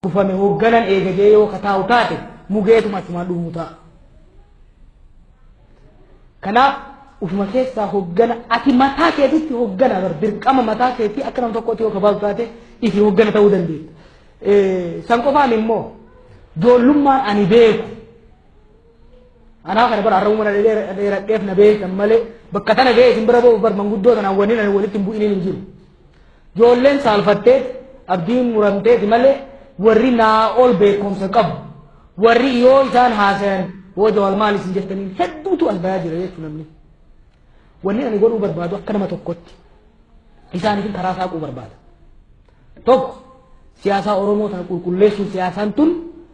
Kufame hoogganan eegajee yoo kataa'u taate mugeetuma achumaan dhumu ta'a. Kanaaf ufuma keessaa hooggana ati mataa keetitti hooggana bar dirqama mataa keetii akka nama tokkotti yoo kabaatu taate ifi hooggana ta'uu dandeetta. San qofaan immoo ijoollummaan ani beeku. Anaa kana bara har'a mana dheeradheef na beekan malee bakka tana ga'ee isin bira ba'u bar manguddoo tanaan waliin ani walitti hin bu'iniin hin jiru. Ijoolleen saalfatteet abdiin muramteeti malee warri naa ol beekumsa qabu warri yoo isaan haasayan hoo Jawaar maal isin jettaniin hedduutu as bayaa jira jechuudha namni. Wanni ani godhuu barbaadu akka nama tokkotti isaaniif karaa saaquu barbaada. Tokko, siyaasaa Oromoo tana qulqulleessuun, siyaasaan tun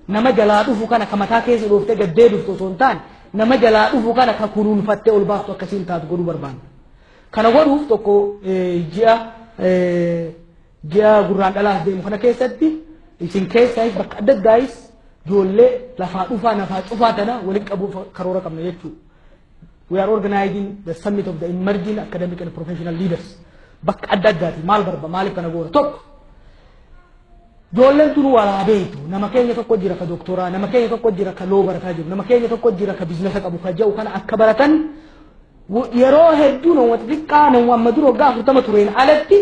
nama jalaa dhufu kana ka mataa keessa dhooftee gaddee dhuftu osoo hin taane, nama jalaa dhufu kana ka kunuunfattee ol baaftu akkasiin taatu godhuu barbaanna. Kana godhuuf tokko, ji'a gurraan dhalaas deemu kana keessatti isin keessaayis bakka adda addaayis ijoollee lafaa dhufaa nafaa cufaa tana walitti qabuuf karoora qabna jechuudha. We are organizing the summit of the emerging academic and professional leaders. Bakka adda addaati maal barba maaliif kana goona? Tokko, ijoolleen tun walaa beektu, nama keenya tokko jira ka doktoraa, nama keenya tokko jira ka loo barataa jiru, nama keenya tokko jira ka business qabu ka jedhu kana akka baratan. Yeroo hedduu nama xixiqqaa nama amma dura waggaa 40 tureen alatti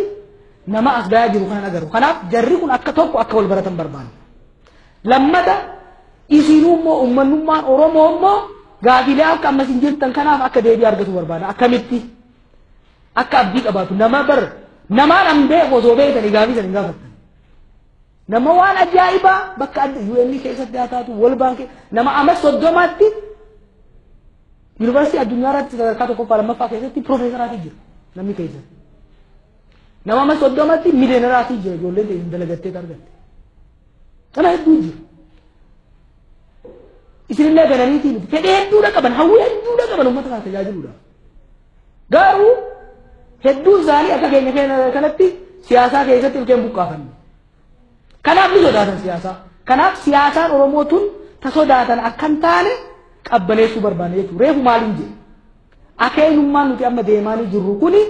nama as bayaa jiru kanan agarru. Kanaaf jarri kun akka tokko akka wal baratan barbaanna. Lammata, isinuu immoo uummanummaan Oromoo immoo gaafilee akka ammas hin jirtan kanaaf akka deebii argatu barbaada. Akkamitti akka abdii qabaatu nama bar namaan an beeku osoo beekanii gaafii san hin gaafattan. Nama waan ajaa'ibaa bakka adda UN keessatti haa taatu, World Bank, nama amma 30tti yuunivarsiitii addunyaa irratti sadarkaa tokkoffaa lammaffaa keessatti piroofeesaraatii jira namni keessatti. Nama amma 30tti millionaireaatii jira, ijoolleen ta'e dalagattee argatte. Nama hedduu jira. Isinillee gananiitii miti, fedhii hedduudha qaban, hawwii hedduudha qaban uummata kana tajaajiluudhaaf. Garuu hedduun isaanii akka keenya kanatti siyaasaa keessatti ilkeen buqqaafanne. Kanaaf ni sodaatan siyaasaa. Kanaaf siyaasaan Oromoo tun ta sodaatan akka hin taane qabbaneessuu barbaanne jechuudha. Reefu maaliin jedhe? Akeenyummaan nuti amma deemaanii jirru kuni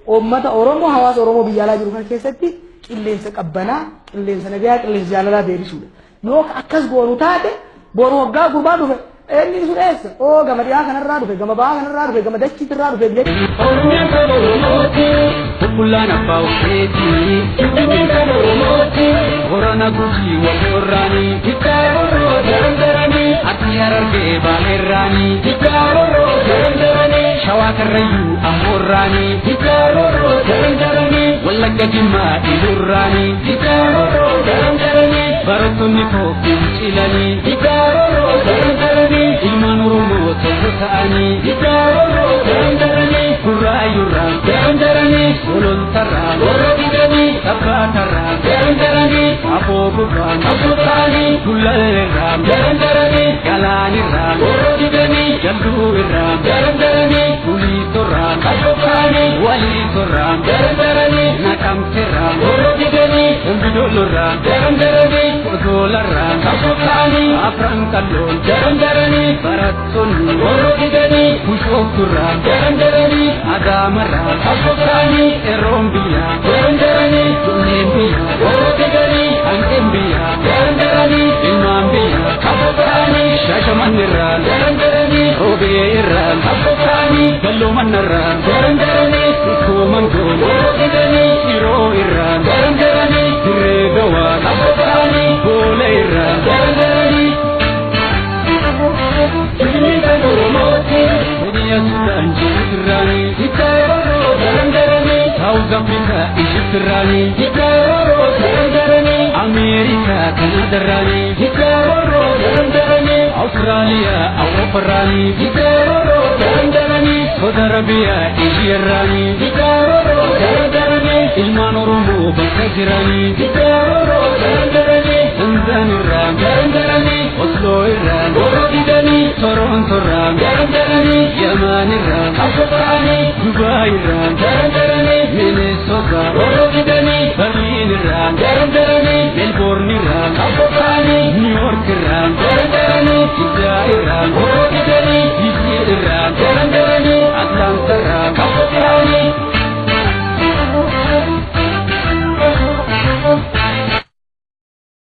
uummata Oromoo, hawaasa Oromoo biyya alaa jiru kana keessatti qilleensa qabbanaa, qilleensa nagayaa, qilleensa jaalalaa deebisuudha. Yoo akkas goonu taate, boru waggaa gurbaa dhufe inni sun eessa? Oo, gama dhiyaa kanarraa dhufe, gama bahaa kanarraa dhufe, gama dachiitirraa dhufe biyya. Oromiyaan kan Oromooti. Bubbullaan abbaa ogeeti. Finfinneen kan Oromooti. Horana Gujii Waboorraanii. Dikkaa Boroo daran daranii. Arsii, Harargee, Baaleerraanii. Dikkaa Boroo daran daranii. Shawaa Karrayyuu Amboorraanii. Dikkaa Boroo daran daranii. Wallagga, Jimmaa, Ilurraanii. Dikkaa Boroo daran daranii. Barattoonni koofiin cilanii. Dikkaa Boroo daran daranii. Ilmaan Oromoo tokko ta'anii. Dikkaa Boroo daran daranii. Gurraayyurraa daran daranii. Sololtarraa warra didanii. Sabbaatarraa daran daranii. Afoo gubbaa qabsoo ta'anii. Gullalleerraa daran daranii. Galaanirraa warra didanii. Jalduu irraa daran daranii. Kuliisorraa qabsoo ta'anii. Waliisorraa daran daranii. Naqamteerraa warra didanii. Dambidollorraa daran daranii. Odoolarraa qabsoo ta'anii. Afran Qalloon daran daranii. Barattoonni warra didanii. Bushoofturraa daran daranii. Adaamarraa qabsoo ta'anii. Eroon biyyaa daran daranii. Dunneen biyyaa warra didanii. Hanqeen biyyaa daran daranii. Ilmaan biyyaa qabsoo ta'anii. Shaashamannirraa daran daranii. Roobee irraa qabsoo ta'anii. Galloo daran daranii. Sikkoo Mandoo warra didanii. Shiroo irraa daran daranii. Dirree Dawaa qabsoo ta'anii. Boola irraa daran daranii. Finfinneen kan Oromooti. Keniya, Sudaan, Jibuutirraanii. Dikkaa Boroo daran daranii. South Africa, Egyptirraanii. Dikkaa Boroo daran daranii. Ameerikaa, Kanaadarraanii. Dikkaa Boroo daran daranii. Awustiraaliyaa, Awurooparraanii. Dikkaa Boroo daran daranii. Saudi Arabiyaa, Eeshiyaarraanii. Dikkaa Boroo daran daranii. Ilmaan Oromoo bakka jiranii. Dikkaa Boroo daran